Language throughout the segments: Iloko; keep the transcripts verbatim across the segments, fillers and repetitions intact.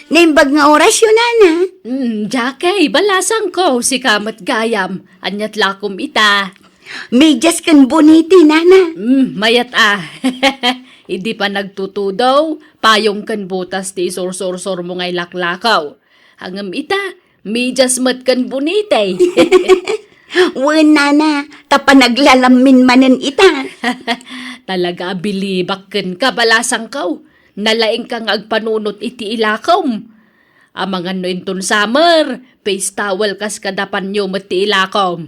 Naimbag nga orasyo, nana. Hmm, Jackie, balasangko, sika met gayam. Aniat lakom ita? Medias ken bonete, nana. Hmm, mayat a. Idi panagtutudo, payong ken botas ti isursursurmo nga ilaklakaw. Ngem ita, medias met ken bonete. Wen, nana, ta panaglalammin manen ita. Talaga a bilibak kenka, balasangko. Nalaingka nga agpanunot iti ilakom. Amangan no inton summer, face towel kas kada panyo met ti ilakom.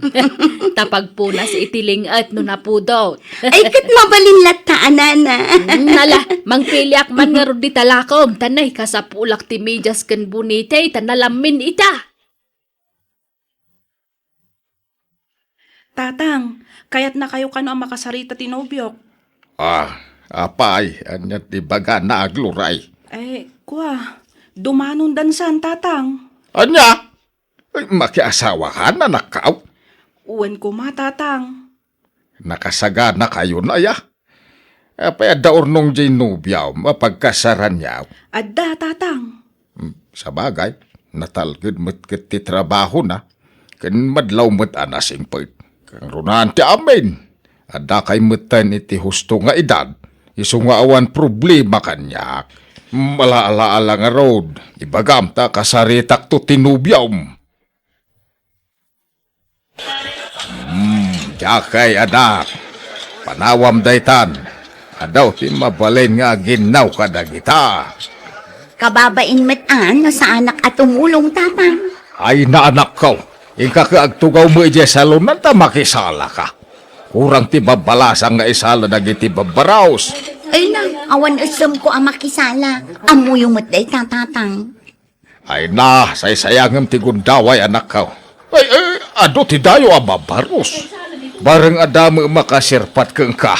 Ta pagpunas iti ling-et no napudot. Ay, ket mabalin latta, nana. Mm, ala, mangpiliak man ngarud dita lakom, ta nay, kasapulak ti medias ken bonete, ta nalammin ita. Tatang, kayatnakayo kano a makasarita ti nobiok? Ah, apay, ania ti bagana, agluray? Eh, kua, dumanon dansan, tatang. Ania? Ay, makiasawakan, anakkaw? Wen koma, tatang. Nakasaganakayon aya? Apay, adda urnong diay nobiam a pagkasaranyo? Adda, tatang. Hmm, sabagay, natalged met ket ti trabahona, ken madlaw met a nasingpet. Kangrunaan ti amin, addakay metten iti husto nga edad, isu nga awan problema kaniak. Malaalaala ngarud, ibagam ta kasaritakto ti nobiam. Hmm, Jackie, anak, panawam daytan. Adu ti mabalin nga aginnaw kadagita. Kababain met a no saanak a tumulong, tatang. Ay, naanakko, inka ket agtugawmo idiay salonan ta makisalaka. Kurang ti babbalasang nga isala dagiti babbaraos. Ay na, awan essemko a makisala. Ammoyo met dayta, tatang. Ay na, saysayangem ti gundaway, anakko. Ay, ay, adu ti dayo a babaros. Bareng adda met makasirpat kenka.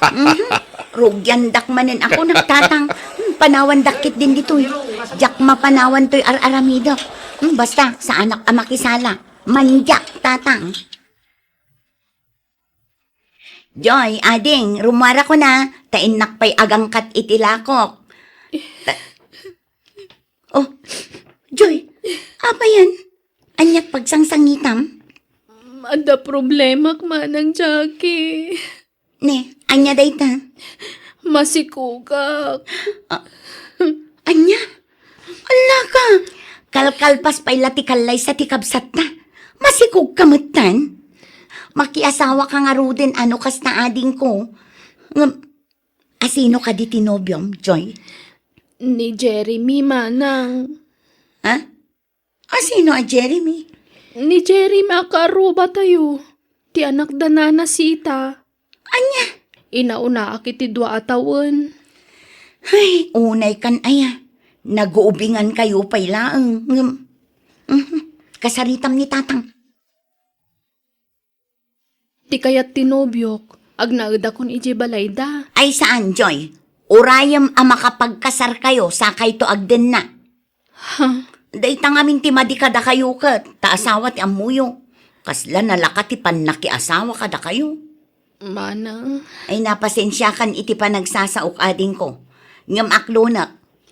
Mhm. Rugiandak manen ako, nagtatang. Hmm, panawandak ketdin ditoy. Diak mapanawan toy ar-aramidek. Hmm, basta, saanak a makisala. Mandiak, tatang. Joy, ading, rummuarako na, ta innak pay agangkat iti lakok. Ta-, oh, Joy, apay yan? Aniat pagsangsangitam? Adda problemak, Manang Jackie. Ne, ania dayta? Masikogak. Ah, ania? Allaka! Kalkalpas pay la ti kallaysa ti kabsatta. Masikogka metten? Makiasawaka ngaruden a no kasta, adingko. Ngem, asino kadi ti nobiom, Joy? Ni Jeremy, manang. Ha? Asino a Jeremy? Ni Jeremy a kaarrubatayo, ti anakda Nana Sita. Ania? Inaunaak iti dua a tawen. Ay, unaykan aya. Naguubingankayo pay laeng. Ngem, mhm, kasaritam ni Tatang. Ti kayat ti nobiok, agnaedakon idiay balayda. Ay saan, Joy. Urayem a makapagkasarkayo, sakayto agdenna. Ha? Dayta ngamin ti madi kadakayo ket, ta asawa ti ammoyo. Kasla nalaka ti pannakiasawa kadakayo. Manang. Ay, napasensiakan iti panagsasaok, adingko. Ngem aklonek,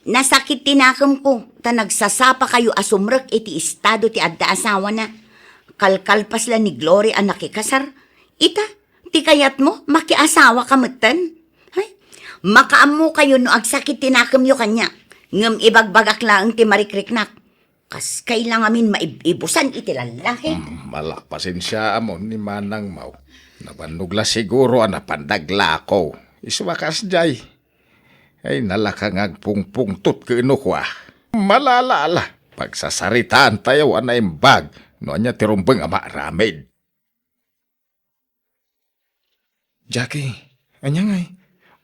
nasakit ti nakemko, ta nagsasapakayo a sumrek iti estado ti adda asawana. Kalkalpas la ni Glory a nakikasar. Ita, ti kayatmo, makiasawaka metten? Hay, makaammokayo no agsakit ti nakemyo kaniak. Ngem ibagbagak laeng ti marikriknak. Kas kailangamin maib-ibusan iti lallaki. Hmm, ala, pasensiaam ni manangmo. Nabannog la siguro a napan daglako. Isu a kasdiay. Ay, nalaka nga agpungpungtot ken ukua. Malalaala, pagsasaritaantayo a naimbag no ania ti rumbeng a maaramid. Jackie, ania ngay?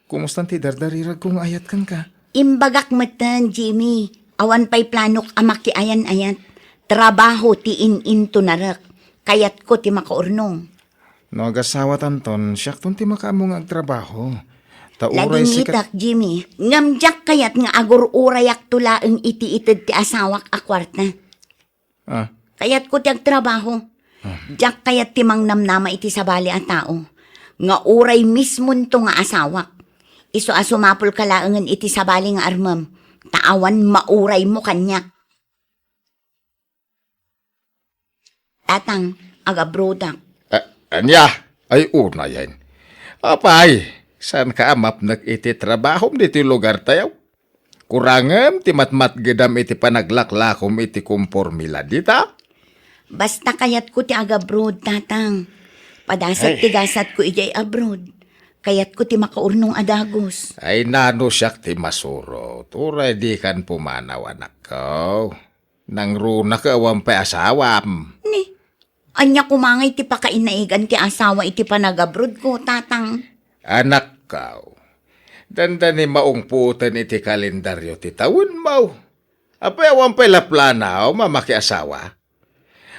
Kumustan ti dardariragko nga ayat kenka? Imbagak metten, Jimmy. Awan pay planok a makiayan-ayat. Trabaho ti in-intonarek. Kayatko ti makaurnong. No agasawatanton, siakton ti makaammo nga agtrabaho. Ta uray sikat- Lagingita, Jimmy. Ngem diak kayat nga agur-urayakto laeng iti ited ti asawak a kuarta. Ah. Kayatko ti agtrabaho. Ah. Diak kayat ti mangnamnama iti sabali a tao nga uray mismonto nga asawak. Isu a sumapulka laengen iti sabali nga armem, ta awan mauraymo kaniak. Tatang, agabrodak. A-, ania? Ay, unayen. Apay, saanka a mapnek iti trabahom ditoy lugartayo? Kurangem ti matmatgedam iti panaglaklakom iti kompormila dita? Basta kayatko ti agabroad, Tatang. Padasat Ay. ti gasatko idiay abroad. Kayatko ti makaurnong a dagus. Ay, nano siak ti masurot. Uray dikan pumanaw, anakko. Nangruna ka awan pay asawam. Ni, ania koma ngay ti pakainaigan ti asawa iti panagabroadko, Tatang? Anakko, dandani maungpoten iti kalendaryo ti tawenmo. Apay awan pay la planaw a makiasawa?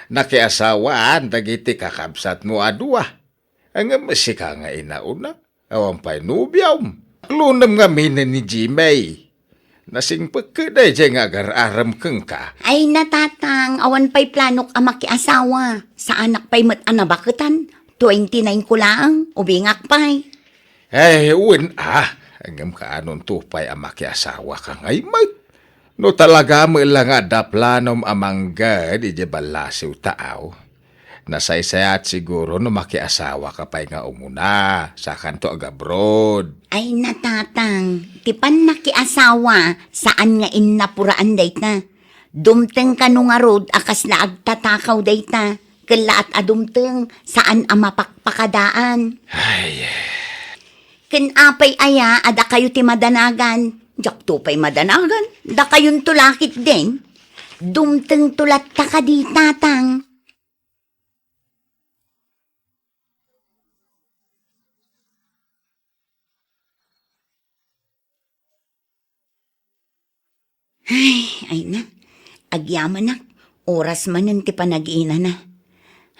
Nakiasawaan dagiti kakabsatmo a dua. Ngem sika nga inauna, awan pay nobiom. Aklonem ngamin ni Jimmy. Nasingpek daydiay nga agar-arem kenka. Ay, Tatang, awan pay planok a makiasawa. Saanak pay met a nabaketan. Twenty-nine ko laeng, ubingak pay. Ay, wen a. Ngem kaanonto pay a makiasawa ka ngay met? No talaga met la nga adda planom a mangged idiay ballasiw taaw, nasaysayaat siguro no makiasawa ka pay nga umuna, sakanto agabroad. Ay, Tatang, ti pannakiasawa, saan nga innapuraan dayta. Dumteng kano ngarud a kasla agtatakaw dayta, kellaat a dumteng, saan a mapakpakadaan. Ay. Ken apay aya a dakayo ti madanagan? Diakto pay madanagan. Dakayonto la ketdin. Dumtengto latta kadi, Tatang. Ay, ay na. Agyamanak, oras manen ti panagiinana.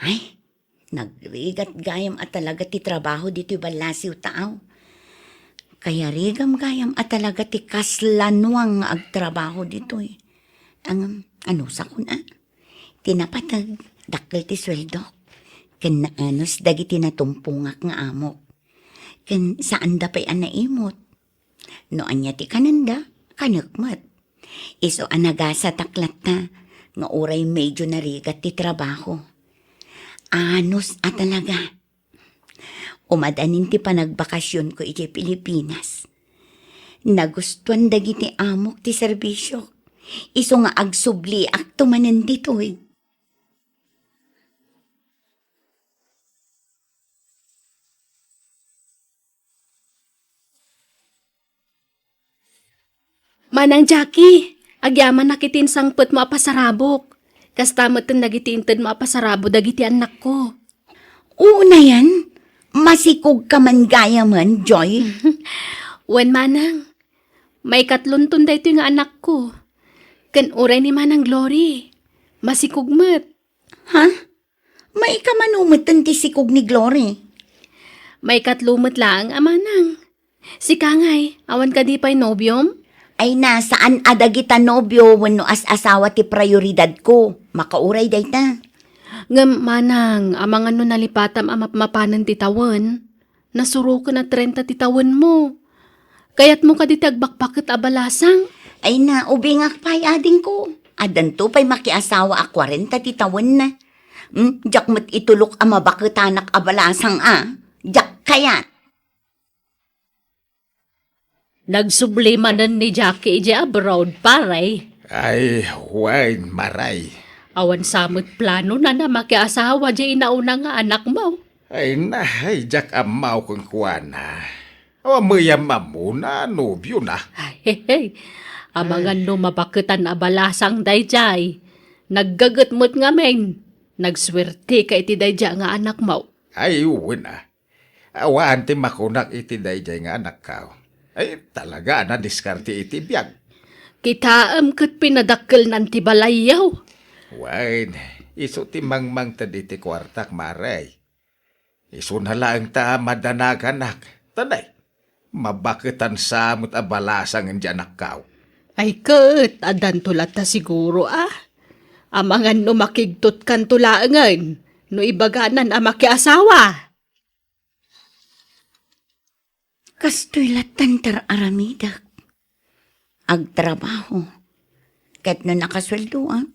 Ay, nagrigat gayam a talaga ti trabaho ditoy ballasiw taaw. Kayarigam gayam a talaga ti kasla nuang nga agtrabaho ditoy. Ang, ano sakon a? Ti napateg, dakkel ti sueldo. Ken naanus dagiti natumpongak nga amok. Ken saanda pay a naimot. No ania ti kanenda, kanek met. Isu a nagasatak latta nga uray medyo narigat ti trabaho. Anus a talaga. Umadanin ti panagbakasionko idiay Pilipinas. Nagustuan dagiti amok ti serbisiok. Isu nga agsubliakto manen ditoy. Manang Jackie, agyamanak iti insangpetmo a pasarabok. Kasta metten dagiti intedmo a pasarabo dagiti annakko. Unayen, masikogka man gayamen, Joy. Wen, Manang. Maikatlonton daytoy nga anakko. Ken uray ni Manang Glory, masikog met. Ha? Maikamano metten ti sikog ni Glory? Maikatlo met laeng a manang. Sika ngay, awan kadi pay nobiom? Ay na, saan a dagita nobio wenno as-asawa ti prioridadko. Makauray dayta. Ngem, manang, amangan no nalipatam a mapmapanen ti tawen, nasuroken a trenta ti tawenmo. Kayatmo kadi ti agbakbaket a balasang? Ay na, ubingak pay, adingko. Addanto pay makiasawa a kwarenta ti tawenna. Hmm, diak met itulok a mabaketanak a balasang a. Diak kayat. Nagsubli manen ni Jackie idiay abroad, pare. Ay, wen, maray. Awan sa met planona a makiasawa diay inauna nga anakmo. Ay na, ay, diak ammo kenkuana. Awan met ammo a nobiona. Ay, hey, hey. Amangan no mabaketan a balasang daydiay. Naggaget met ngamin. Nagsuerteka iti daydiay nga anakmo. Ay, wen a. Awan ti makunak iti daydiay nga anakko. Ay, talaga a nadiskarte iti biag. Kitaem ket pinadakkelnan ti balayyo. Wen, isu ti mangmangted iti kuartak, mare. Isuna laeng ta madanaganak. Tanay, mabaketan sa met a balasang diay anakko. Ay ket, addanto latta siguro a. Amangan no makigtotkanto laengen no ibaganan a makiasawa. Kastoy lattan ti ar-aramidek. agtrabaho. Ket no nakasueldoak,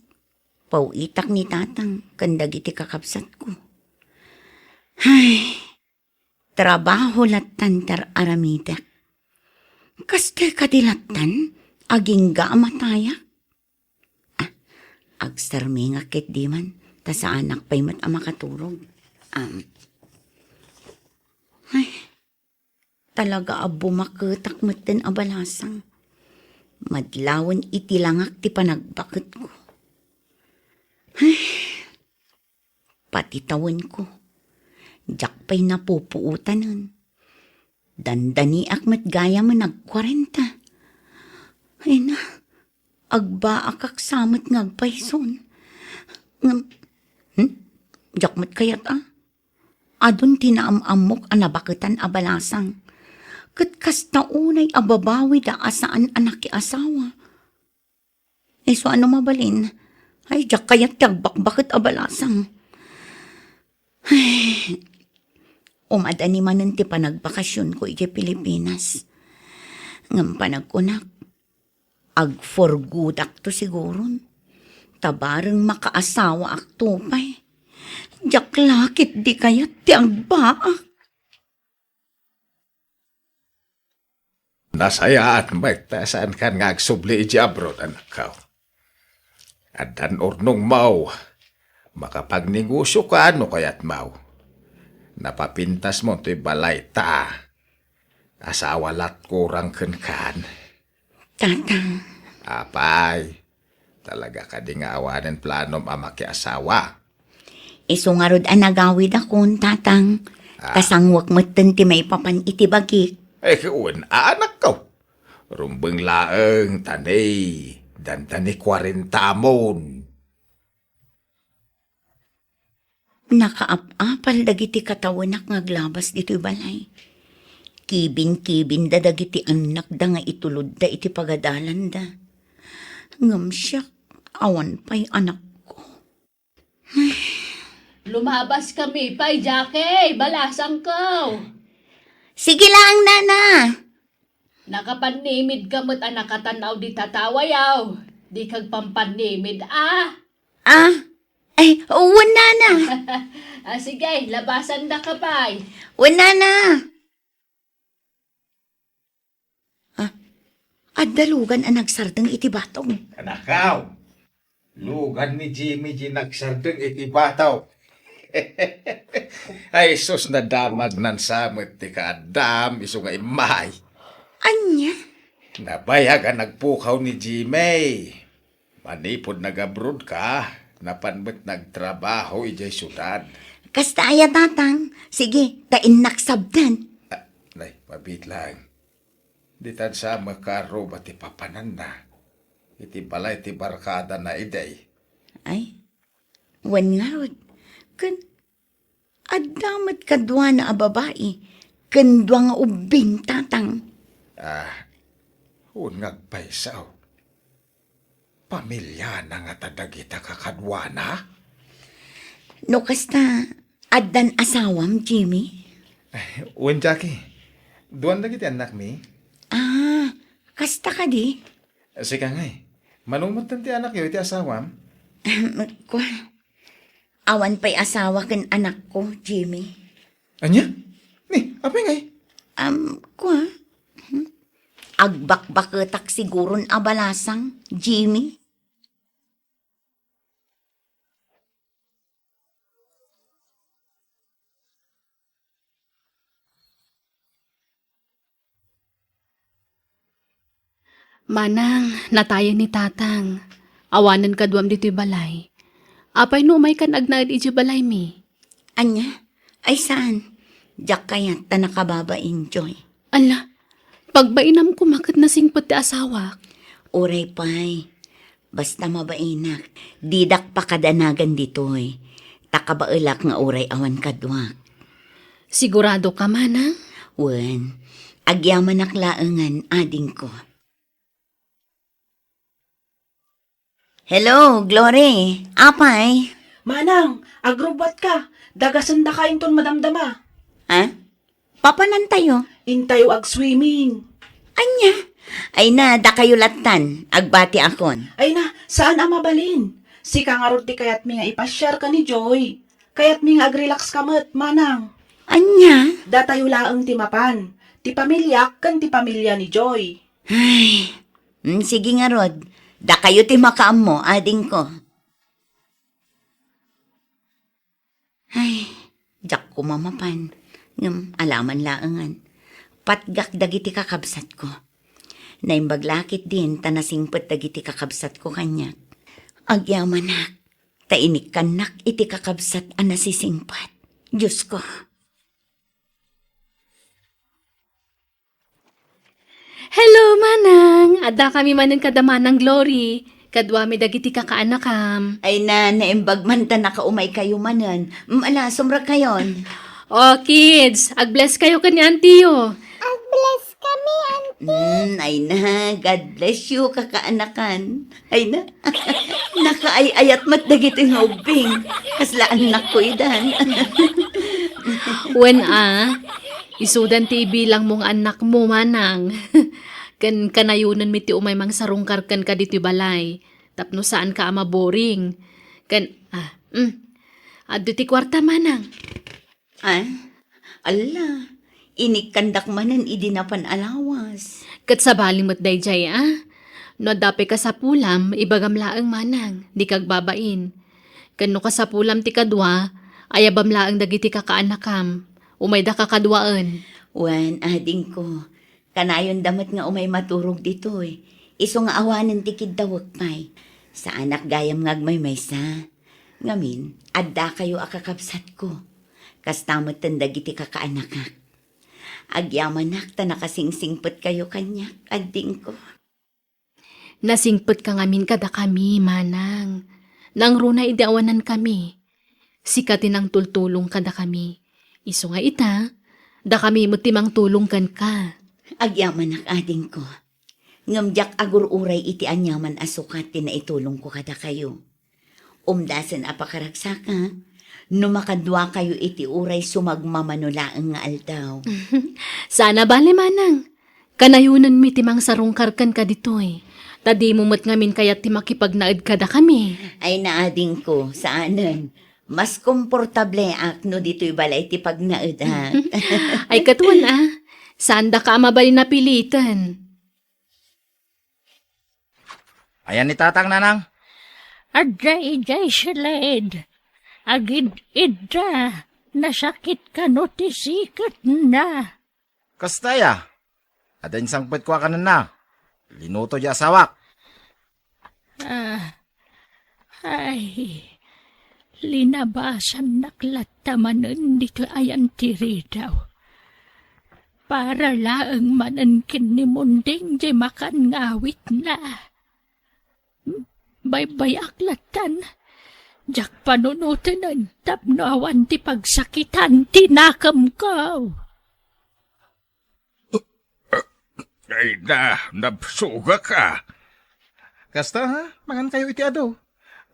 paw-itak ni Tatang ken dagiti kakabsatko. Ay, trabaho lattan ti ar-aramidek. Kasta kadi lattan, agingga a matayak? Ah, agsarmingak ketdi man, ta saanak pay met a makaturog. Am. Ay, talaga a bumaketak metten a balasang. Madlawen iti langak ti panagbaketko. Ay, pati tawenko. Diak pay napupuotanen. Dandaniak met gayam a nagkuarenta. Ay na, agbaakak sa met nga agpayson. Ngem, hmm? Diak met kayat a. Adun ti naam-ammok a nabaketan a balasang. Ket kasta unay a babawida a saan a nakiasawa. Isu a no mabalin, ay, diak kayat ti agbakbaket a balasang. Ay, umadani manen ti panagbakasionko idiay Pilipinas. Ngem panagkunak, agforgudakto siguron. Ta bareng makaasawaakto pay. Diak la ketdi kayat ti agbaak. Nasayaat met ta saankan nga agsubli idiay abroad, anakko. Addan urnongmo, makapagnegosioka no kayatmo. Napapintasmo toy balayta. Asawa lat kurang kenkan. Tatang. Apay, talaga kadi nga awanen planom a makiasawa? Isu ngarud a nagawidakon, Tatang. Ah. Kasangoek metten ti maipapan iti bagik. Eh, wen, anakko. Rumbeng laeng, ta ne, dandani kuarentamon. Nakaap-apal dagiti katawenak nga aglabas ditoy balay. Kibin-kibinda dagiti annakda nga itulodda iti pagadalanda. Ngem siak, awan pay anakko. Lumabaskami pay, Jackie, balasangko. Sige lang, nana. Nakapannimidka met a nakatan-aw di tatawayaw. Dika agpampannimid, a? Ah? Ay, wen, nana. Ah, sige, labasandaka pay. Wen, nana. Ah, adda lugan a nagsardeng iti batog. Anakko, lugan ni Jimmy di nagsardeng iti batog. Ay, sus, nadamagnan sa met ti kaaddam, isu nga immay. Ania? Nabayag a nagpukaw ni Jimmy. Manipud nag-abroad ka, napan met nagtrabaho idiay siudad. Kasta aya, Tatang? Sige, ta innak sabdan. Ah, nay, mabiit laeng. Ditan sa makaruba ti papananna iti balay ti barkadana idi. Ay, wen ngarud. Ken adda met kaduana a babai ken dua nga ubbing, Tatang. Ah, wen nga agpayso. Pamiliana ngata dagita kakaduana? No kasta, addan asawam, Jimmy? Ay, wen, Jackie. Duan dagiti annakmi. Ah, kasta kadi? Sika ngay, mano metten ti anakyo iti asawam? Kua, awan pay asawa ken anakko, Jimmy. Ania? Ni, apay ngay? Am, kua? Hmm? Agbakbaketak siguron a balasang, Jimmy. Manang, natayen ni Tatang. Awanen kaduam ditoy balay. Apay no umaykan agnaed idiay balaymi? Ania? Ay saan? Diak kayat ta nakababain, Joy. Ala, pagbainam koma ket nasingpet ti asawak. Uray pay. Basta mabainak, didak pakadanagan ditoy. Ta kabaelak nga uray awan kaduak. Sigurado ka, Manang? Wen, agyamanak laengen, adingko. Hello, Glory. Apay? Manang, agrubbuatka. Dagasendaka inton madamdama. Ha? Papanantayo? Intayo agswimming. Ania? Ay na, dakayo lattan, agbatiakon. Ay na, saan a mabalin. Sika ngarud ti kayatmi nga ipasiar ken ni Joy. Kayatmi nga agrelax ka met, manang. Ania? Datayo laeng ti mapan. Ti pamiliak ken ti pamilia ni Joy. Ay, mm, sige ngarud. Dakayo ti makaammo, adingko. Ay, diak koma mapan. Ngem alaman laengen. Patgak dagiti kakabsatko. Naimbag la ketdin ta nasingpet dagiti kakabsatko kaniak. Agyamanak, ta inikkannak iti kakabsat a nasisingpet. Diosko. Hello, Manang! Addakami manen kada Manang Glory. Kaduami dagiti kakaanakam. Ay na, naimbag man ta nakaumaykayo manen. Mm, ala, sumrekayon. Oh, kids, ag-bless kayo ken ni Auntie yo. Ag-bless kami, Auntie. Mm, ay na, God bless you, kakaanakan. Ay na, nakaay-ayat met dagitoy nga ubbing. Kasla annakko idan. Wen a, isudan ti ibilangmo nga annakmo, Manang. Ken kanayonenmi ti umay mangsarungkar kenka ditoy balay, tapno saanka a maboring. Ken, ah, mm. Adtoy ti kuarta, Manang. Ah, alla, inikkandak manen idi napan a lawas. Ket sabali met daydiay, a? No adda pay kasapulam, ibagam laeng, Manang, dika agbabain. Ken no kasapulam ti kadua, ayabam laeng dagiti kakaanakam. Umayda kakaduaen. Wen, adingko, kanayonda met nga umay maturog ditoy. Isu nga awanen ti kiddawek pay. Saanak gayam nga agmaymaysa. Ngamin, addakayo a kakabsatko. Kasta metten dagiti kakaanakak. Agyamanak ta nakasingsingpetkayo kaniak, adingko. Nasingpetka ngamin kadakami, Manang. Nangruna idi awanankami, sika ti nangtultulong kadakami. Isu nga ita, dakami met ti mangtulong kenka. Agyamanak, adingko. Ngem diak agur-uray iti aniaman a sukat ti naitulongko kadakayo. Umdasen a pakaragsakak, no makaduakayo iti uray sumagmamano laeng nga aldaw. Saan a bale, Manang. Kanayonenmi ti mangsarungkar kenka ditoy. Ta dimo met ngamin kayat ti makipagnaed kadakami. Ay, naadingko, saanen. Mas komportableak no ditoy balay ti pagnaedak. Ay, ket wen a, saandaka a mabalin a piliten. Ayan ni Tatang, Nanang? Adda idiay siled. Agid-idda. Nasakit kano ti siketna. Kasta aya? Adda insangpetka kenna. Linuto di asawak. Ah, ay, linabasannak latta manen ditoy ayan ti ridaw. Para laeng manen ken ni Munding di makan nga awitna. Baybay-ak lattan, diak panunotenen tapno awan ti pagsakitan ti nakemko. Ay na, nabsogak a. Kasta, ha? Mangankayo iti adu.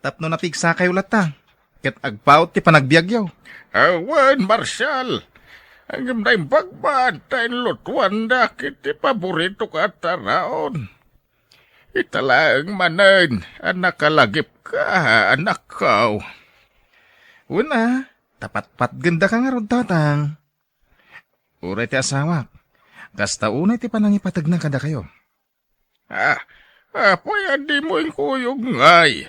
Tapno napigsakayo latta, ket agpaut ti panagbiagyo. Awan, Marshal. Ngem naimbag man ta inlutuandak iti paboritok a taraon. Ita laeng manen a nakalagipka, anakko. Wen a, ta patpatgendaka ngarud, Tatang. Uray ti asawak, kasta unay ti panangipategna kadakayo. Ah, apay a dimo inkuyog ngay?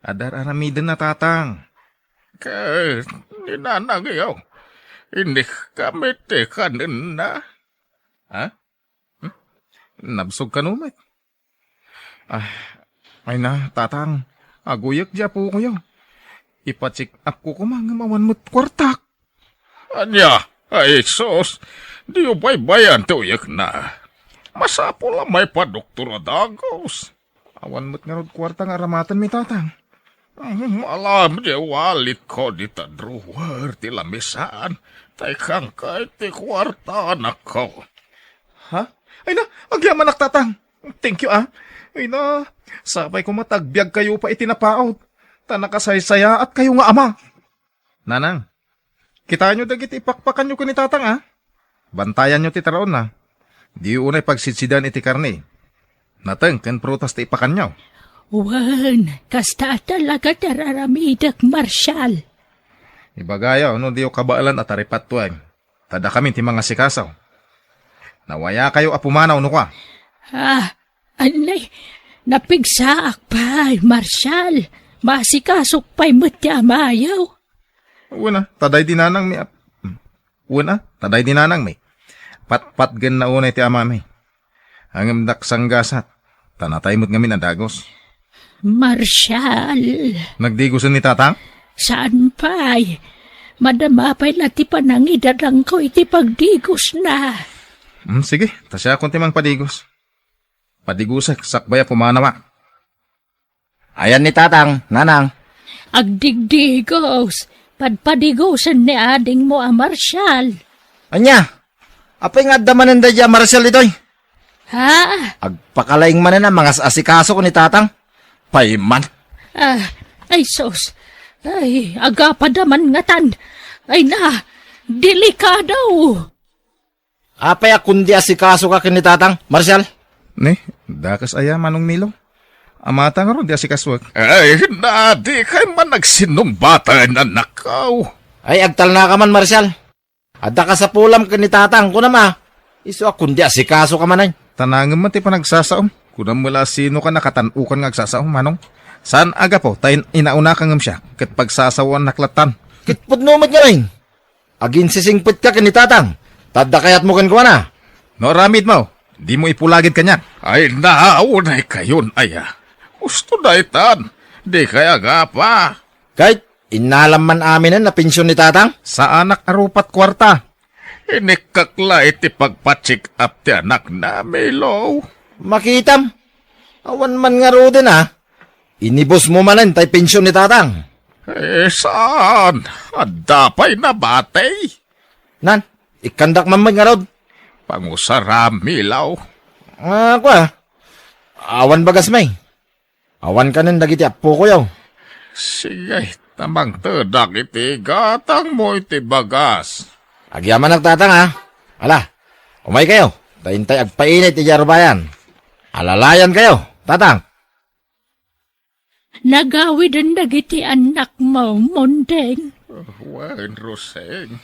Adda ar-aramidenna, Tatang. Ket ni nanangyo, inikka met ti kanenna? Ha? Hmm? Nabsog kano met? Ah, ay na, Tatang, aguyek di apokoyo. Ipa-check up ko koma ngem awan met kuartak. Ania? Ay, sus, diyo baybayan ti uyekna. Masapul a maipadoktor a dagus. Awan met ngarud kuarta nga aramatenmi, Tatang. Mm, alam di walitko dita drawer ti lamisan, ta ikkanka ti kuarta, anakko. Ha? Ay na, agyamanak, Tatang. Thank you, ah. Ay na, sapay koma ta agbiagkayo pay iti napaut, ta nakasaysayaatkayo nga ama. Nanang, kitaenyo dagiti ipakpakanyo ken ni Tatang, ah. Bantayanyo ti taraonna. Diyo unay pagsidsidan iti karne. Nateng ken prutas ti ipakanyo. Wen, kasta talaga ti ar-aramidek, Marshal. Ibagayo no diyo kabaelan a taripattueng. Ta dakami ti mangasikaso. Nawayakayo a pumanaw no kua. Ah, anay, napigsaak pay, Marshal. Maasikasok pay met ti amayo. Wen a, ta daydi nanangmi a-, wen a, ta daydi nanangmi. Patpatgenna unay ti amami. Ngem dak sanggasat, ta natay met ngamin a dagos. Marshal. Nagdigosen ni Tatang? Saan pay? Madama pay la ti panangidarangko iti pagdigosna. Hmm, sige, ta siakon ti mangpadigos. Padigosek, sakbay a pumanawak. Ayan ni Tatang, Nanang. Agdigdigos, padpadigosen ni adingmo a Marshal. Ania? Apay nga adda manen daydi a Marshal ditoy? Ha? Agpakalaing manen a mangas-asikaso ni Tatang. Payman. Ah, ay sus. Ay, agapada man ngatan. Ay na, delikado. Apay a kundi asikasoka ken ni Tatang, Marshal? Ni, dakas aya, Manong Milo? Amata ngarud ti asikasoek. Ay, na, dikay man agsinnumbaten, anakko. Ay, agtalnaka man, Marshal. Adda kasapulam ken ni Tatang, kunam a. Isu a kundi asikasoka manen. Tanangem man ti panagsasaom. Kunam met la a sinoka nakatan-okan nga agsasaom, Manong. Saan a gapu, ta in-, inaunaka ngem siak, ket pagsasaoannak lattan. Ket pudno met ngamin. Aginsisingpetka ken ni Tatang, ta adda kayatmo kenkuana. No aramidmo, dimo ipulagid kaniak. Ay, naunay kayon aya. Husto daytan, dikay agapa. Ket innalam man aminen a pension ni Tatang? Saanak a rupat kuarta. Inikkak la iti pagpa-check up ti anakna, Milo. Makitam, awan man ngaruden a. Inibusmo manen tay pension ni Tatang? Eh, saan? Adda pay nabati. Nan, ikkandak man met ngarud. Pangusaram, Milo. Ah, kua. Awan bagasmi. Awan kanen dagiti appokoyo. Sige, ta mangtedak iti gatangmo iti bagas. Agyamanak, Tatang, a. Ala, umaykayo, ta intay agpainit iti arubayan. Alalayankayo, Tatang. Nagawiden dagiti annakmo, Mondeng. Wen, Roseng.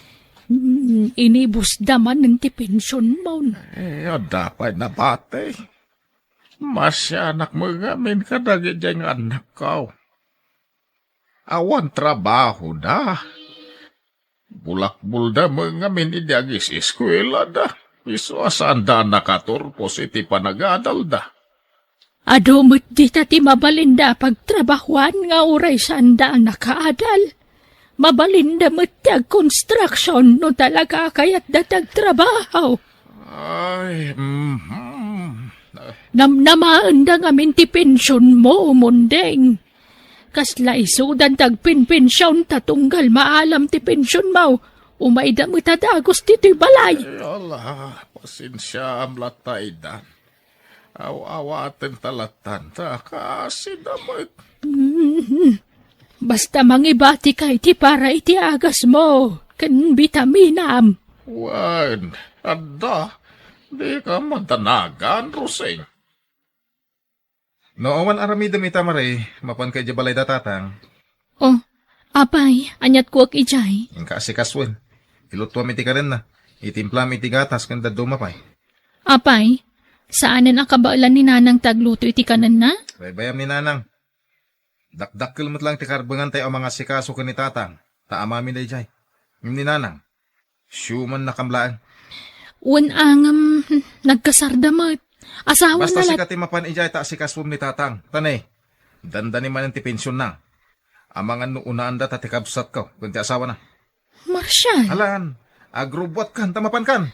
Mm, inibusda manen ti pensionmo. Eh, adda pay nabati. Masianak met ngamin kadagiti nga annakko. Awan trabahoda. Bulakbolda met ngamin idi agis-eskuelada. Isu a saanda a nakaturpos iti panagadalda. Adu met dita ti mabalinda a pagtrabahoan nga uray saanda a nakaadal. Mabalinda met ti agkonstruksion no talaga a kayatda ti agtrabaho. Ay, mhm. Namnamaenda ngamin ti pensionmo, Mondeng. Kasla isudan ti agpenpension ta tunggal maalam ti pensionmo, umayda met a dagus ditoy balay. Ay, ala, pasensiaam latta, Idan. Aw-awaten ta lattan ta kasida met. Mm. Basta mangibatika iti para iti agasmo ken bitaminam. Wen, adda. Dika madanagan, Rosing. No awan aramidem ita, Mare, mapanka idiay balayda, Tatang. Oh, apay, aniat kuak idiay? Inka asikasuen. Ilutuam iti karenna. Itimplam iti gatas ken dadduma pay. Apay, saanen a kabaelan ni Nanang ti agluto iti kanenna? Baybayam ni Nanang. Dakdakkel met laeng ti karbengan tayo a mangasikaso ken ni Tatang, ta amami daydiay. Ngem ni Nanang, siumannakam laeng. Wen a ngem, nagkasarda met. Asawan Basta na lat- sika ti mapan idiay ta asikasuem ni Tatang. Ta ne, dandani manen ti pensionna. Amangan no unaanda ta ti kabsatko ken ti asawana. Marshal! Alan, agrubbuatkan ta mapankan.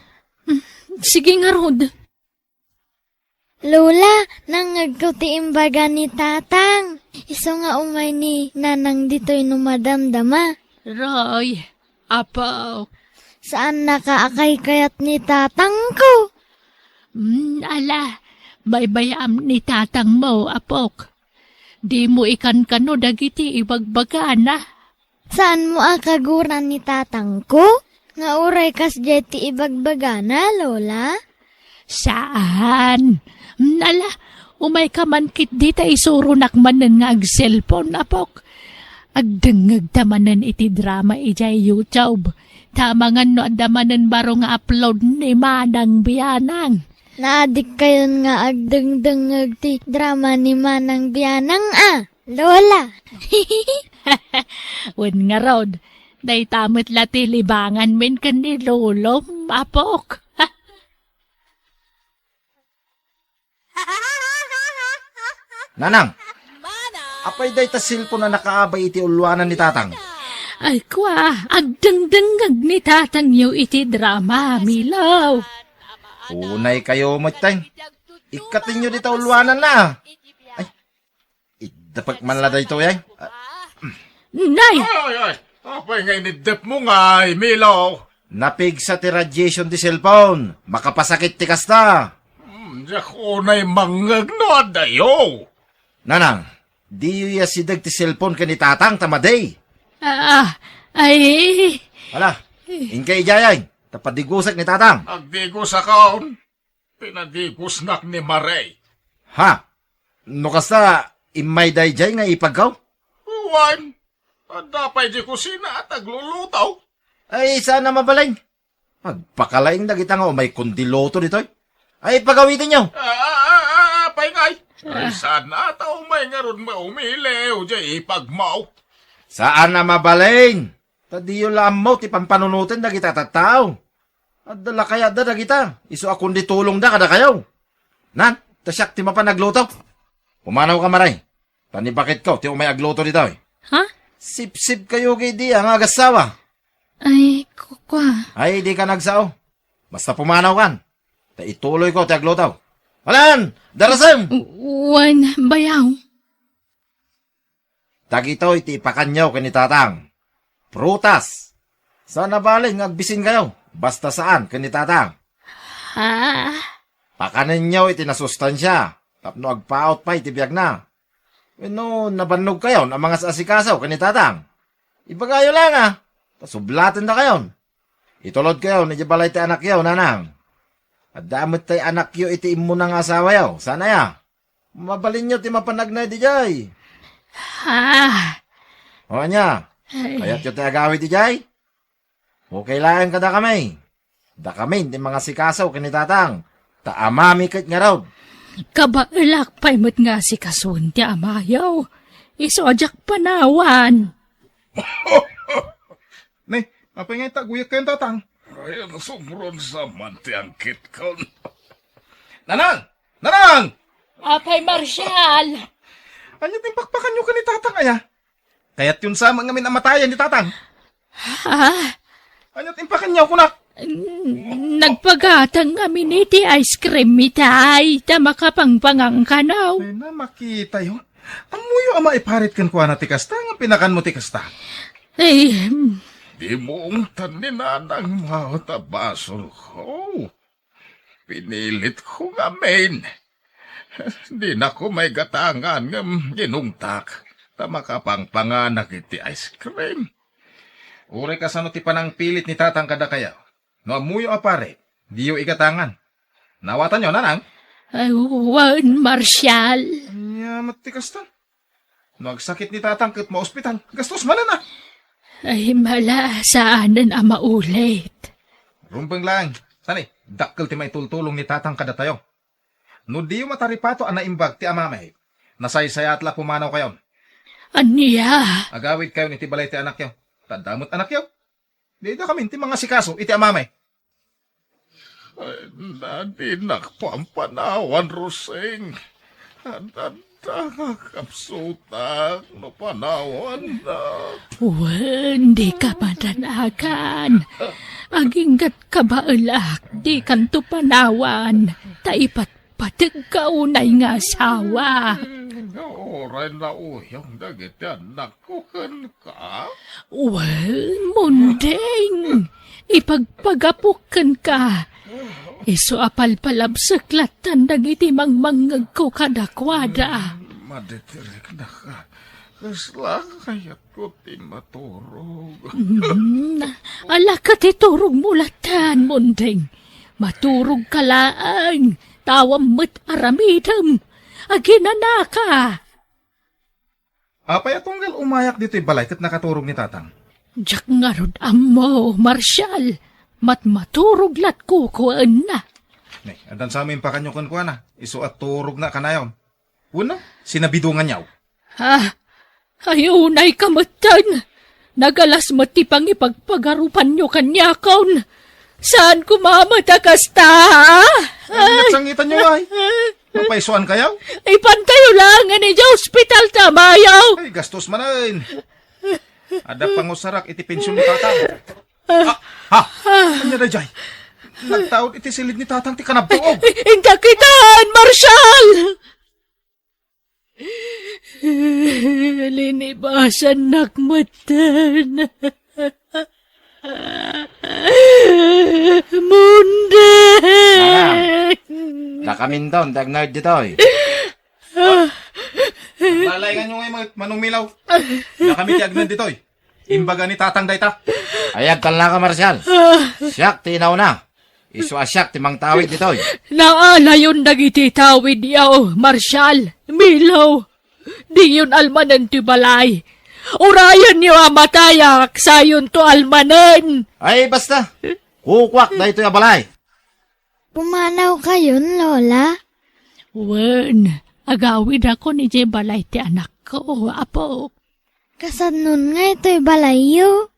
Mm, sige ngarud. Lola, nangngegko ti imbaga ni Tatang. Isu nga umay ni Nanang ditoy no madamdama. Roy, apo. Saannaka a kaykayat ni Tatangko. Mm, ala, baybayam ni Tatangmo, apok. Dimo ikankano dagiti ibagbagana. Saanmo a kaguran ni Tatangko nga uray kasdiay ti ibagbagana, Lola? Saan? Ala, umayka man ketdi ta isuronak manen nga agselpon, apok. Agdengngegta manen iti drama idiay YouTube. Ta amangan no adda manen baro nga upload ni Manang Bianang. Naadikkayon nga agdengdengngeg ti drama ni Manang Bianang a, Lola. Wen ngarud, dayta met la ti libanganmin ken ni Lolom, apok. Nanang, apay dayta cellphone a nakaabay iti ulluanan ni Tatang? Ay, kua, agdengdengngeg ni Tatangyo iti drama, Milaw. Unay kayo met, tay. Ikkatenyo dita ulluananna. Ay, iddepek man la daytoy, ay. Ah, Nay! Ay, ay, ay. Apay nga iniddepmo ngay, Milaw? Napigsa ti radiation ti cellphone. Makapasakit ti kasta. Hmm, diak unay mangngeg no adayo. Nanang, diyo ya sideg ti cellphone ken ni Tatang ta madi. Ah, ay. Ala, inka idiay, ta padigusek ni Tatang. Agdigusakon. Pinadigusnak ni Mare. Ha? No kasta, immay daydiay nga ipagkaw? Wen, adda pay di kusina at agluluto. Ay, saan a mabalin? Agpakalaing dagita nga umay kundi luto ditoy. Ay, pagawitinyo. Ah, ah, ah, ah, apay ngay. Ay, saan a ta umay ngarud maumili, o di ipagmaw. Saan a mabalin? Ta diyo la ammo ti pampanunoten dagita tattao. Adda la kayatda dagita, isu a kundi tulongda kadakayo. Nan, ta siak ti mapan agluto. Pumanawka, Mare, ta ni baketko ti umay agluto ditoy. Ha? Sipsipkayo ket di nga agassawa. Ay, kukua. Ay, dika agsao. Basta pumanawkan, ta ituloyko ti agluto. Alan, darasem! Wen, bayaw. Dagitoy ti ipakanyo ken ni Tatang. Prutas. Saan a balin nga agbisinkayo, basta saan ken ni Tatang. Ha? Pakanenyo iti nasustansia tapno agpaut pay ti biagna. Wenno nabannogkayon a mangas-asikaso ken ni Tatang. Ibagayo la nga, ta sublatendakayon. Itulodkayon idiay balay ti anakyo, Nanang. Adda met tay anakyo iti immuna nga asawayo, saan aya? Mabalinyo ti mapan agnay idiay. Ah. O, ania? Ay. Kayatyo ti agawid idiay? Okay laeng kadakami. Dakami ti mangasikaso ken ni Tatang, ta amami ket ngarud. Kabaelak pay met nga asikasoen ti amayo. Isu a diak panawan. Ne, apay nga itaguyek kayon, Tatang? Ay, nasubron sa man ti angkitkon. Nanang! Nanang! Apay, Marshal! Ania ti impakpakanyo ken ni Tatang aya? Kayatyon sa man ngamin a matayen ni Tatang? Ha? Ania ti impakanyo kunak? N-, nagpagatang ngamin iti ice cream itay, ta makapangpangan kano. Ay, na, makitayo. Ammoyo a maiparit kenkuana ti kasta, nga pinakanmo ti kasta. Ay, hmm. Dimo ungtan ni Nanang Mao ta basolko. Pinilitko ngamin. Dinako maigatangan ngem ginungtak ta makapangpanganak iti ice cream. Uray kasano ti panangpilit ni Tatang kadakayo, no ammoyo a pare, diyo igatangan. Naawatanyo, Nanang? Ay, wen, Marshal. Ania met ti kasta? No agsakit ni Tatang ket maospital, gastos manen a. Ay, mala, saanen a maulit. Rumbeng laeng. Sani, dakkel ti maitultulong ni Tatang kadatayo. No diyo mataripato a naimbag ti amami, nasaysayaat la pumanawkayon. Ania? Agawidkayon iti balay ti anakyo. Ta adda met anakyo. Dida kami ti mangasikaso iti amami. Ay, na, dinak pampanawan, Rosing. Ad-adda nga kapsutak no panawannak. Wen, dika madanagan. Aginggat kabaelak, dikanto panawan, ta ipatpategka unay nga asawa. Hmm, uray nauyong dagiti annak ko kenka? Wen, Munding, ipagpagapok kenka. Isu a palpalabsek lattan dagiti mangmangngegko kadakuada. Maditiriknaka. Kasla kayatko ti maturog. Mm, ala ka ti turogmo lattan, Munding. Maturogka laeng, ta awan met aramidem. Aginanaka. Apay a tunggal umayak ditoy balay ket nakaturog ni Tatang? Diak ngarud ammo, Marshal. Matmaturog latkukuenna. Ne, addan sa impakanyo kenkuana. Isu a turogna kanayon. Wenno, sinabidonganyo? Ah, ay, unayka metten. Nagalas met ti pangipagpagarupanyo kaniakon. Saan koma met a kasta, ha? Ay, ay, nagsangitanyo, ay. Mapaisuankayo? Ipantayo laeng idiay ospital ti amayo. Ay, gastos manen. Adda pangusarak iti pension ni Tatang. Ah, ha? Ania daydiay? Nagtaud iti silid ni Tatang ti kanabtuog. Inka kitaan, Marshal! Linibasannak metten. Munde! Manang, dakaminton ti agnaed ditoy. Lalainganyo ngay met, Manong Milaw. Dakami ti agnaed ditoy. Imbaga ni Tatang dayta. Ay, agtalnaka, Marshal. Siak ti inauna. Isu a siak ti mangtawid ditoy. Naalayon dagiti tawidyo, Marshal, Milaw. Diyon almanen ti balay. Urayenyo a matayak, sayonto almanen. Ay, basta. Kukuak daytoy a balay. Pumanawkayon, Lola? Wen, agawidakon idiay balay ti anakko, apo. Kasannon nga itoy balayyo?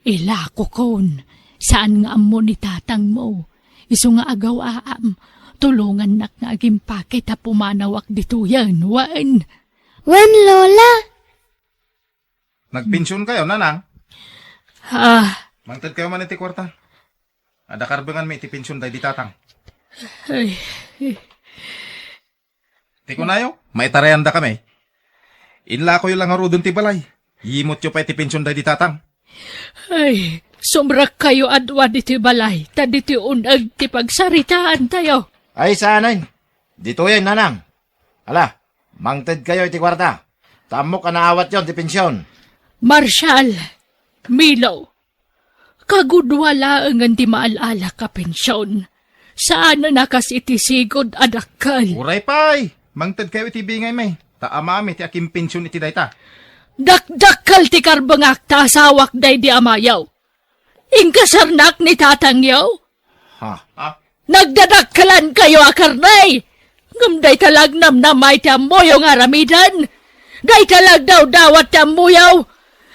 Ilakokon, saan nga ammo ni tatangmo. Isu nga agawaam, tulongannak nga agimpake ta pumanawak ditoyen, wen. Wen, Lola. Nagpensionkayo, Nanang? Ah. Mangtedkayo man iti kuarta. Adda karbenganmi iti pension daydi tatang. Ay. Ti kunayo, maitarayandakami. Inlakoyo la ngaruden ti balay. Yimutyo pay ti pension daydi tatang. Ay, sumrekkayo a dua ditoy balay, ta ditoy un-eg ti pagsaritaantayo. Ay, saanen. Ditoyen, Nanang. Ala, mangtedkayo iti kuarta. Ta ammok a naawatyon ti pension. Marshal, Milo, kagudua laengen ti maal-alak a pension. Saanen a kas iti sigud a dakkel. Uray pay, mangtedkayo iti bingaymi, ta amami ti akimpension iti dayta. Dakdakkel ti karbengak ta asawak daydi amayo. Inkasarnak ni tatangyo? Ha? Ha? Nagdadakkelankayo a karne! Ngem dayta la agnamnama iti ammoyo nga aramiden. Dayta la agdawdawat ti ammoyo.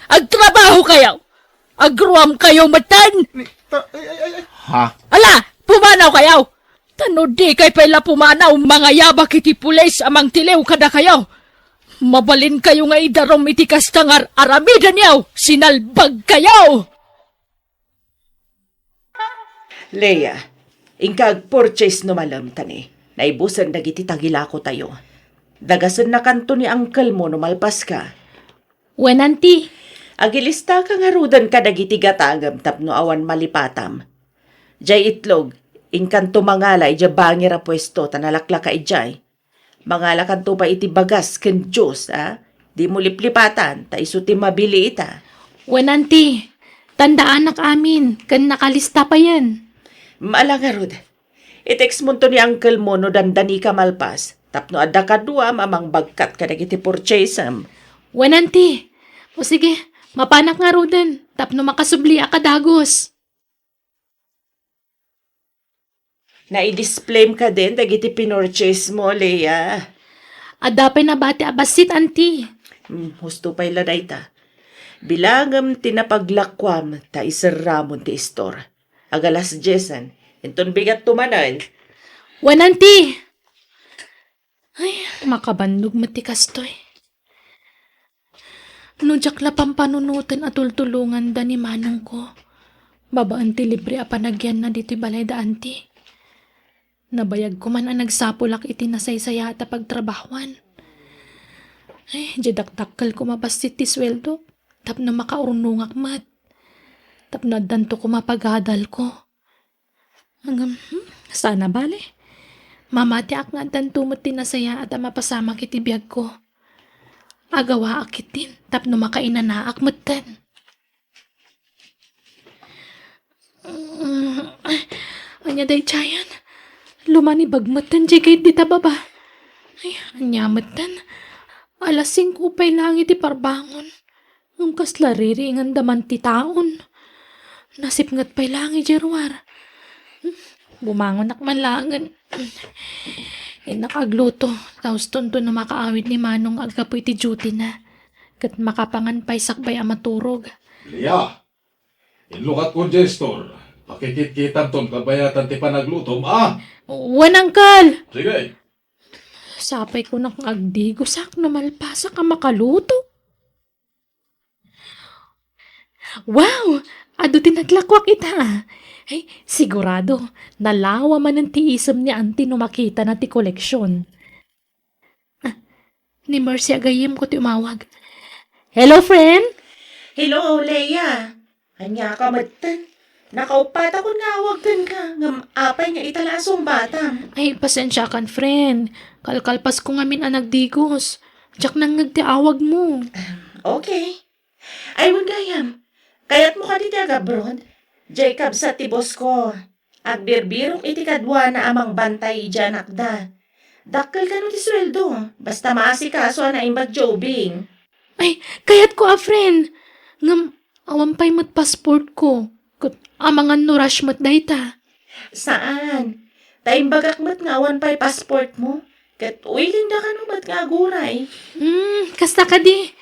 Agtrabahokayo. Agruamkayo metten. Ni, ta, ay, ay, ay, ay. Ha? Ala, pumanawkayo. Ta no dikay pay la pumanaw, mangayabak iti pulis a mangtiliw kadakayo. Mabalinkayo nga idarum iti kasta nga ar-, aramidenyo, sinalbagkayo. Leia, inka agpurchase no malem, ta ni, naibusen dagiti tagilakotayo. Dagasennakanto ni uncle mo no malpaska. Wen, Auntie. Agilistaka ngaruden kadagiti gatangem tapno awan malipatam. Jay itlog, inkanto mangala idiay bangir a puesto ta nalaklaka idiay. Mangalakanto pay iti bagas ken juice, a? Dimo liplipatan, ta isu ti mabili ita. Wen, Auntie. Tandaanak amin, ken nakalista payen. Ala ngarud. I-text monto ni uncle mo no dandanika malpas, tapno adda kaduam a mangbagkat kadagiti purchasem. Wen, Auntie. O sige, mapanak ngaruden, tapno makasubliak a dagus. Naidisplayem kadin dagiti pinurchase mo, Leia? Adda pay nabati a bassit, Auntie. Hmm, husto pay la dayta. Bilangem ti napaglakuam ta iserramon ti istor. Agalas diesen, inton bigatto manen. Wen, Auntie! Ay, makabannog met ti kastoy. No diak la pampanunoten a tultulonganda ni manongko, babaen ti libre a panagyanna ditoy balay da Auntie. Nabayagko man a nagsapulak iti nasaysayaat a pagtrabahoan. Ay, diay dakdakkel koma bassit ti sueldo, tapno makaurnongak met. Tapno addanto koma pagadalko. Ngem, hmm, saan a bale. Mamatiak nga addanto met ti nasayaat a mapasamak iti biagko. Agawaak ketdin tapno makainanaak metten. Mm, ay, Ania daydiayen? Lumanibag metten diay gayud dita baba. Ay, ania metten? Alas singko pay laeng iti parbangon. Ngem kasla riringanda man ti taon. Nasipnget pay laeng idiay ruar. Hmm, bumangonak man laengen. Innak agluto, ta ustonto no makaawid ni Manong aggapu iti duty na. Ket makapangan pay sakbay a maturog. Lia! Inlukatko diay store. Pakikitkitanton kabayatan ti panaglutom, a? Wen, Uncle! Sige. Sapay kunak nga agdigosak no malpasak a makaluto. Wow! Adu ti naglakuak ita, a. Ay, sigurado, nalawa manen ti isem ni Auntie no makitana ti koleksion. Ah, ni Mercy a gayyemko ti umawag. Hello, friend! Hello, Leia. Ania ka metten? Nakauppatakon nga awag kenka, ngem apay nga ita la a sungbatam? Ay, pasensiakan, friend. Kalkalpasko ngamin a nagdigos. Diak nangngeg ti awagmo. Okay. Ay, wen gayam, kayatmo kadi ti agabroad? Diay kabsat ti boss ko. Agbirbirok iti kaduana a mangbantay idiay anakda. Dakkel kano ti sueldo, basta maasikaso a naimbag ti ubing. Ay, kayatko a, friend. Ngem, awan pay met passport ko. Ket amangan no rush met dayta. Saan. Ta imbagak met nga awan pay passport mo. Ket uwiling da kano met nga aguray. Hmm, kasta kadi.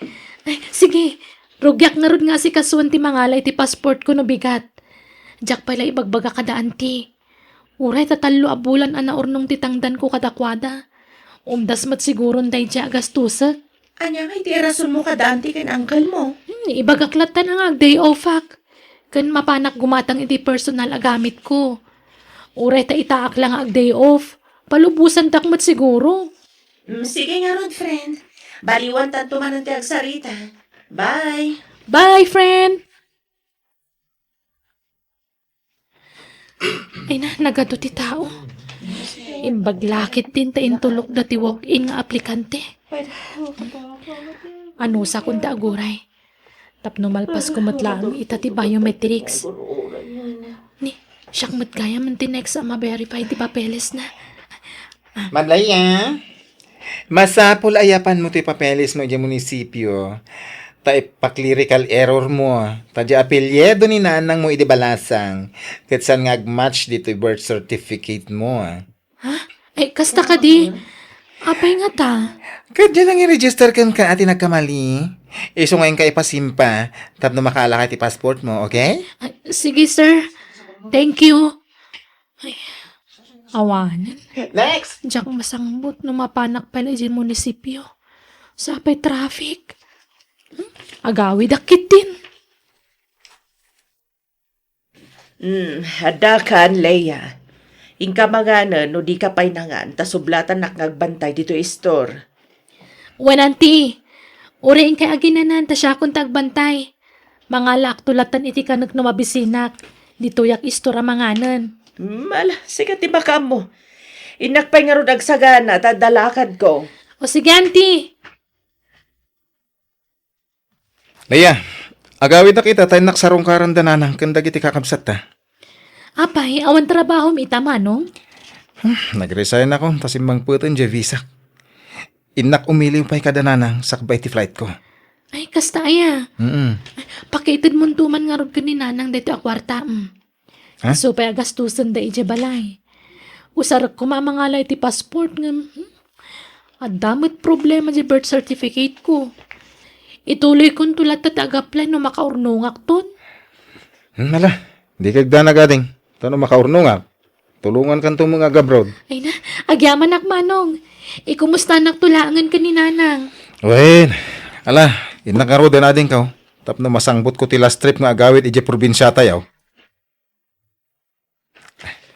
Ay, sige. Rugiak ngarud nga asikasuen ti mangala iti passport ko no bigat. Diak pay la ibagbaga kada Auntie. Uray ta tallo a bulan a naurnong ti tangdanko kadakuada. Umdas met siguron daydiay a gastusek. Ania ngay ti irasonmo kada Auntie ken uncle mo? Hmm, ibagak latta nga ag-day offak. Ken mapanak gumatang iti personal a gamitko. Uray ta itaak la nga ag-day off, palubosantak met siguro. Mm, sige ngarud, friend. Baliwantanto manen ti agsarita. Bye. Bye, friend! Ay na, nagadu ti tao. Imbag la ketdin ta intulokda ti walk-in nga aplikante. Anusakon ti aguray. Tapno malpasko met laeng ita ti biometrics. Ni, siak met gayam ti next a ma-verify ti papelesna. Madlaya, masapul a yapanmo ti papelesmo idiay munisipio, ta ipa-clerical errormo, ta diay apelyido ni nanangmo idi balasang, ket saan nga agmatch ditoy birth certificatemo. Ha? Ay, kasta kadi? Apay ngata? Ket diay nang i-register kenka a ti nagkamali. Isu nga inka ipasimpa tapno makaalaka iti passportmo, okay? Ah, sige, sir. Thank you. Ay, awanen. Next! Diak masangbut no mapanak pay la idiay munisipio. Sapay traffic. Hmm? Agawidak ketdin. Hmm, adda kan, Leia. Inka manganen no dika pay nangan, ta sublatanak nga agbantay ditoy istor. Wen, Auntie. Uray inkay aginanan, ta siakon ti agbantay. Mangalaakto lattan iti kanek no mabisinak. Ditoyak istor a manganen. Hmm, ala, sika ti makaammo. Innak pay ngarud agsagana, ta adda lakadko. O sige, Auntie. Leia, agawidak ita ta innak sarungkaran da nanang ken dagiti kakabsatta. Apay, awan trabahom ita, Manong? Hmm, nag-resign ako, ta simmangpeten diay visak. Innak umiliw pay kada nanang sakbay ti flight ko. Ay, kasta aya. Mm. Pakiitedmonto man ngarud ken ni nanang daytoy a kuarta, mm. Ha? Isu pay a gastusen da idiay balay. Usarek koma a mangala iti passport ngem, hmm, adda met problema di birth certificate ko. Ituloykonto latta ti ag-apply no makaurnongakton. Hmm, ala, dika agdanag, ading. Ta no makaurnongak, tulongankanto met nga ag-abroad. Ay na, agyamanak, Manong. Ikumustanakto laengen ken ni Nanang. Wen, ala, innak ngaruden, adingko. Tapno masangbutko ti last trip nga agawid idiay probinsiatayo.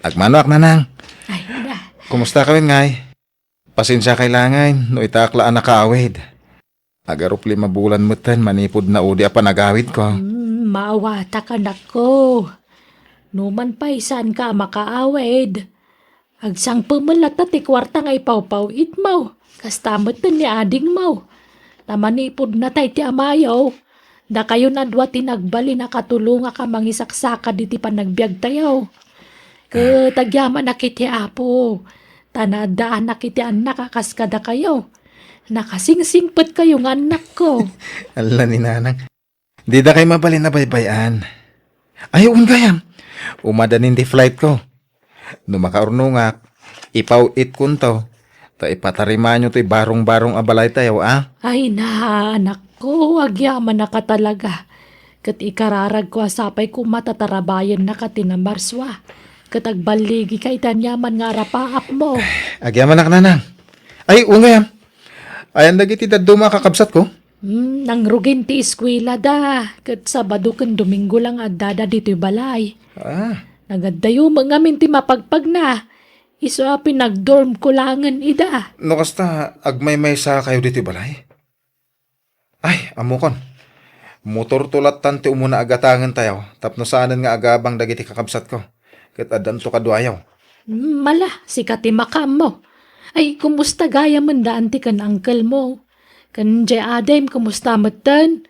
Agmanoak, Nanang. Ay, da. Kumusta kawen ngay? Pasensiakay laengen no itaak la a nakaawid. Agarup lima bulan metten manipud naudi a panagawidko. Hmm, maawatak, anakko. Numan pay saanka a makaawid, agsangpem latta ti kuarta nga ipawpaw-itmo. Kasta met ni adingmo. Ta manipud natay ti amayo, dakayon a dua ti nagbalin a katulongak a mangisaksakad iti panagbiagtayo. Ket agyamanak iti Apo, ta naaddaanak iti annak a kas kadakayo. Nakasingsingpetkayo nga annakko. Ala ni Nanang. Didakay mabalin a baybay-an. Ay, wen gayam. Umadanin ti flightko. No makaurnongak, ipaw-itkonto, ta ipatarimaanyo toy barong-barong a balaytayo, a? Ay na, anakko, agyamanak a talaga. Ket ikararagko a sapay koma ta tarabayennaka ti Namarsua. Ket agballigika iti aniaman nga arapaapmo. Agyamanak, Nanang. Ay, wen gayam. Ayan dagiti dadduma a kakabsatko? Hmm, nangrugin ti eskuelada, ket Sabado ken Domingo lang addada ditoy balay. Ah. Nagaddayo met ngamin ti mapagpagna. Isu a pinagdormko laengen ida. No kasta, agmaymaysakayo ditoy balay? Ay, ammokon. Motorto lattan ti umuna a gatangentayo tapno saanen nga agabang dagiti kakabsatko. Ket addanto kaduayo. Hmm, ala, sika ti makaammo. Ay, kumusta gayamen da anti ken uncle mo? Ken jay adim, kumusta metten?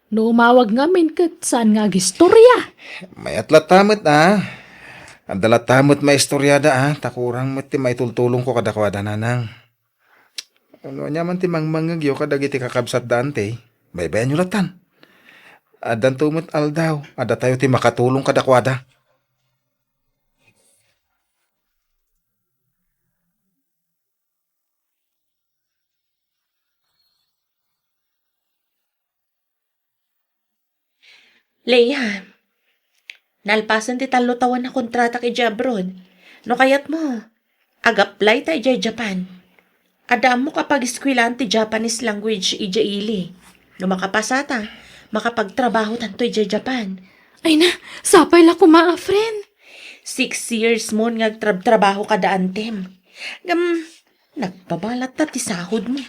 No umawag ngamin ket saan nga agistorya? Mayat latta met, a. Adda latta met maistoriada, a. Ta kurang met ti maitultulongko kadakuada, Nanang. No aniaman ti mangmangngegyo kadagiti kakabsatda anti, baybayanyo lattan. Addanto met aldaw a datayo ti makatulong kadakuada. Leia, nalpasen ti tallo tawen a kontratak idiay abroad. No kayatmo, ag-apply ta idiay Japan. Adda ammok a pagiskuelaan ti Japanese language idiay ili. No makapasata, makapagtrabahotanto idiay Japan. Ay na, sapay la koma a friend. Six years mon nga agtrabtrabaho kada antem. Ngem, nagbabalatta ti sahod mo.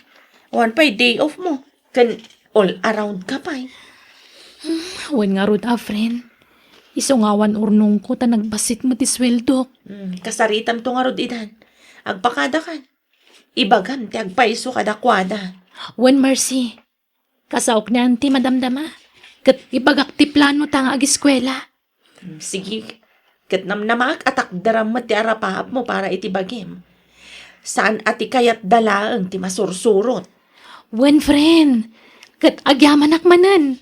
Awan pay day off mo. Ken all around ka pay. Hmm, wen ngarud a friend. Isu nga awan urnongko ta nagbassit met ti sueldok. Hmm, kasaritamto ngarud idan. Agpakadakan. Ibagam ti agpayso kadakuada. Wen Mercy. Kasaok ni Auntie madamdama. Ket ibagak ti plano ta nga agiskuela. Hmm, sige. Ket namnamaak a takderam met ti arapaapmo para iti bagim. Saan a ti kayatda laeng ti masursurot. Wen, friend. Ket agyamanak manen.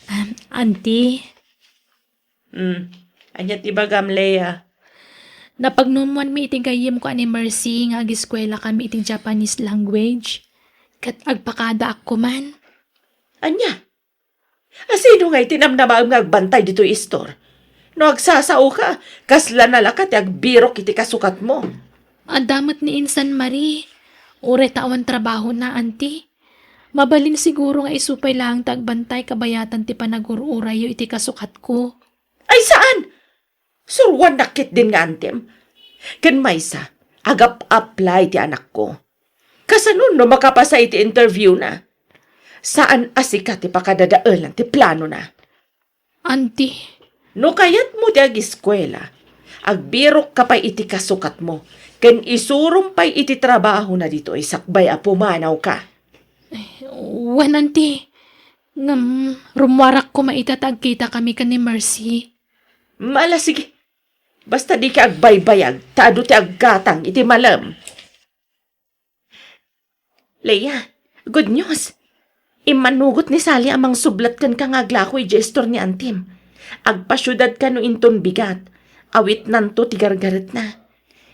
Um, Auntie? Hmm. Ania ti bagam, Leia? Napagnumoanmi iti gayyemko a ni Mercy nga agiskuela kami iti Japanese language. Ket agpakadaak koman. Ania? A, sino ngay ti namnamaem nga agbantay ditoy istor? No agsasaoka, kasla nalaka ti agbirok iti kasukatmo. Adda met ni Insan Marie. Uray ta awan trabahona, Auntie. Mabalin siguro nga isu pay laeng ti agbantay kabayatan ti panagur-urayyo iti kasukatko. Ay, saan? Suroannak ketdin nga antem. Ken maysa, agap-apply ti anakko. Kasano no makapasa iti interview na? Saan a sika ti pakadadaelan ti planona. Auntie. No kayatmo ti agiskuela, agbirokka pay iti kasukatmo, ken isurom pay iti trabahona ditoy sakbay a pumanawka. Wen, Auntie. Ngem, rummuarak koma ita ta agkitakami ken ni Mercy. Mala, sige. Basta dika agbaybayag, ta adu ti aggatang iti malem. Leia, good news! Immanugot ni Sally a mangsublat kenka nga aglako idiay istor ni Antim. Agpasiudadka no inton bigat. Awitnanto ti gargaretna.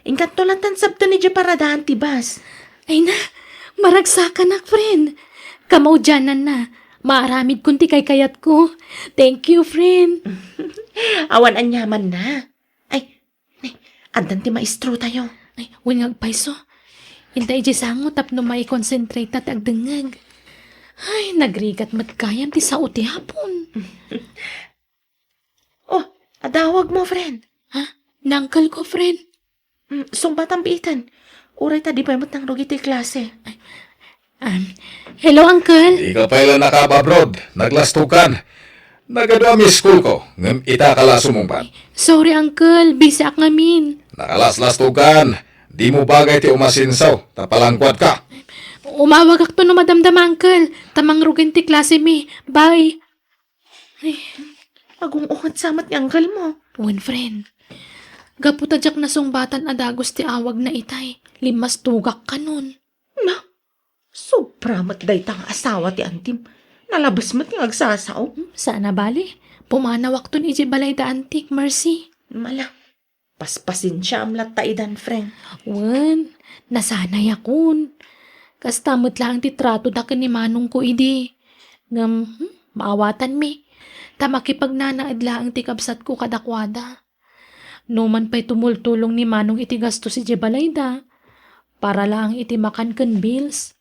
Inkanto lattan sabten idiay paradaan ti bus. Ay na, maragsakanak, friend. Kamaudiananna. Maaramidkon ti kaykayatko. Thank you, friend. Awan aniamanna. Ay, Nay, addan ti maestrotayo. Ay, wen nga agpayso. Inta idiay sango tapno maikonsentrate ta ti agdengngeg. Ay, nagrigat met gayam ti sao ti Apon. Oh, adawag mo, friend. Ha? Ni uncle ko, friend. Mm, sungbatam biiten. Uray ta di pay met nangrugi ti klase. Ay, Um, hello, Uncle. Dika pay la nakab-abroad. Naglastogkan. Nagadu a miss call ko, ngem ita ka la sumungbat. Sorry, Uncle. Busy ak ngamin. Nakalaslastogkan. Dimo bagay ti umasinsaw, ta palangkuadka. Umawagakto no madamdama, Uncle. Ta mangrugen ti klase mi. Bye. Ay. Agung-unget sa met ni uncle mo. Wen, friend. Gapu ta diak nasungbatan a dagus ti awagna itay, limmastugak kanon. Na, sobra met dayta nga asawa ti antim. Nalabes met nga agsasao. Hmm, saan a bali. Pumanawakton idiay balay da antik, Mercy. Mala, paspasensiaam latta idan, friend. Wen, nasanayakon. Kasta met laeng ti tratoda ken ni manongko idi. Ngem, hmm, maawatanmi. Ta makipagnanaed laeng ti kabsatko kadakuada. No man pay tumultulong ni Manong iti gastos idiay balayda, para laeng iti makan ken bills.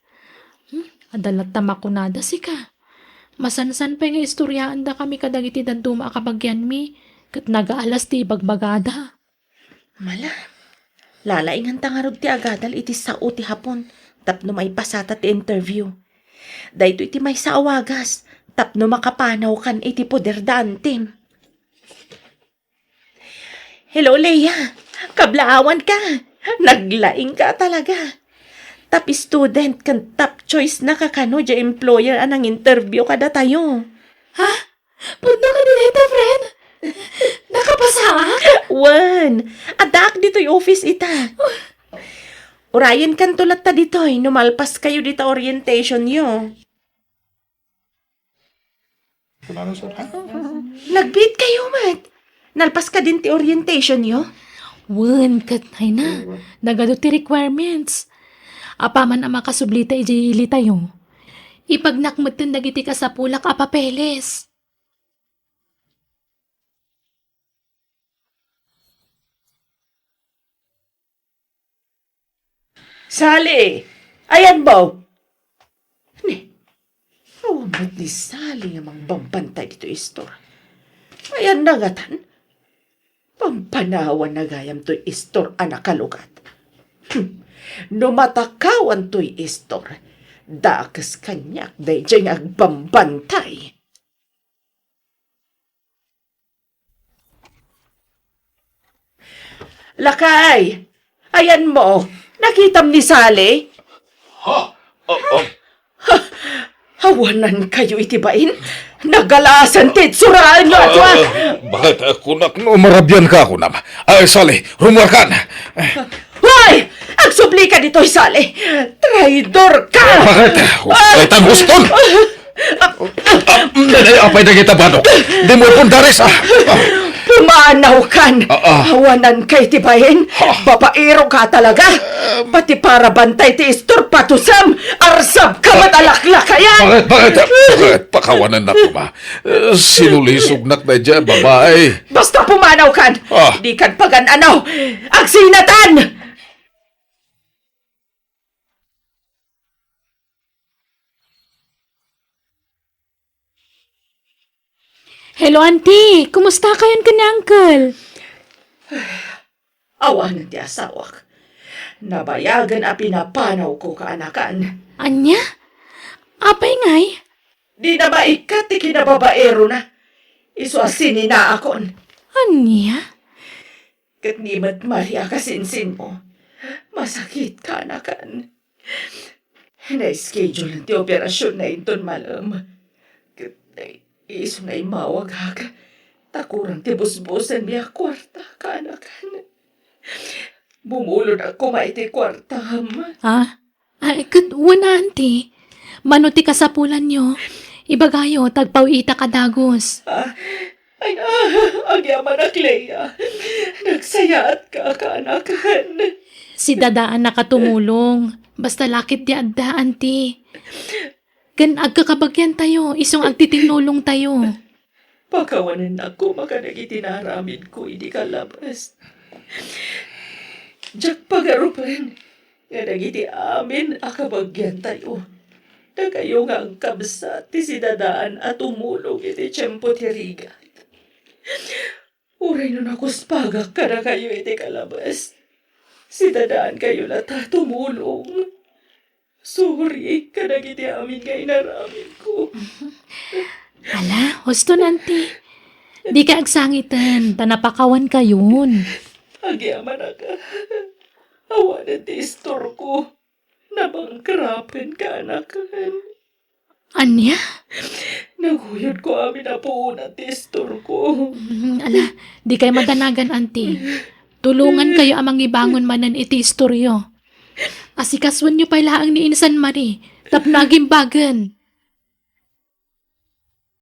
Hmm, adda latta makunada sika. Masansan pay nga istoryaendakami kadagiti dadduma a kabagianmi, ket nagaalas ti ibagbagada. Mala, lalainganta ngarud ti agadal iti sao ti Hapon tapno maipasata ti interview. Daytoy ti maysa a wagas tapno makapanawkan iti poder da antim. Hello, Leia. Kablaawanka. Naglaingka talaga. Top student ken top choice na kakano diay employer a nang-interview kadatayo. Ha? Pudno kadi dayta, friend? Nakapasaak? Wen, addaak ditoy office ita. Urayenkanto latta ditoy no malpaskayo dita orientationyo. Nagbiit kayo met. Nalpas kadin ti orientation yo? Wen, ket ay na. Nagadu ti requirements. Apaman a makasublita idiay ilitayo, ipagnak metten dagiti kasapulak a papeles. Sally! Ayanmo! Ni, awan met ni Sally nga mangbambantay ditoy istor. Ayanna ngatan? Pampanawanna gayam toy istor a nakalugat. Hmm. No matakawan toy istor, dakes kaniak daydiay nga agbambantay. Lakay, ayanmo, nakitam ni Sally? Ha? Ah, ah. Ha? Awanan kayo iti bain? Nagalasan ti itsuraen yo, ah, ah. Bakit, ah, kunak no marabian ka, kunam? Ay, Sally, rumuarkan. Hoy! Agsubli ka ditoy, Sally! Traidor ka! Bakit? Huwag ka itang huston! Ah, ah, ah, apay na kita, Bano. Di mo ipon, Daris, ah. Ah. Pumanaw kan! Ah, ah. Awanan kay ti bain. Ha? Babaero ka talaga. Pati para bantay ti istor, patusam. Arsab ka, ah, matalaklakayan. Bakit? Bakit? Bakit? Pakawanan na ko, ma. Eh, sinulisognak na dyan, babae. Basta pumanaw kan. Ah. Di kan pagan-anaw. Agsinatan! Hello, Auntie. Kumusta kayon ken ni Uncle? Awanen ti asawak. Nabayagen a pinapanawko kaanakan. Ania? Apay ngay? Di na maikkat ti kinababaerona. Isu a sininaakon. Ania? Ket ni met Maria kasinsinmo. Masakit kaanakan. Na-schedule ti operasyon na inton malem. Ket isuna immawagak, ta kurang ti busbusenmi a kuarta kaanakan. Bumulod koma iti kuartam. Ah? Ay, ket wen, Auntie. Mano ti kasapulanyo? Ibagayo, ta agpaw-itak a dagus. Ah, ay, ah, agyamanak, Leia. Nagsayaatka kaanakan. Si Dadaan nakatumulong. Basta lakit ti adda, Auntie. Ken agkakabagiantayo, isu nga agtitinnulongtayo. Pakawanennak koma kadagiti naaramidko idi kalabas. Diak pagarupen nga dagiti amin a kabagiantayo, dakayo nga agkabsat ti sidadaan a tumulong iti tiempo ti rigat. Uray no nakuspagak kadakayo iti kalabas, sidadaankayo latta tumulong. Sorry kadagiti amin nga inaramidko. Ala, huston, Auntie. Dika agsangiten, ta napakawankayon. Agyamanak. Awanen ti istorko. Nabangkrapen kaanakan. Ania? Naguyodko amin a puona ti istorko. Mm, ala, dikay madanagan, Auntie. Tulongankayo a mangibangon manen iti istoryo. Asikasuenyo pay laeng ni Insan Marie tapno agimbagen.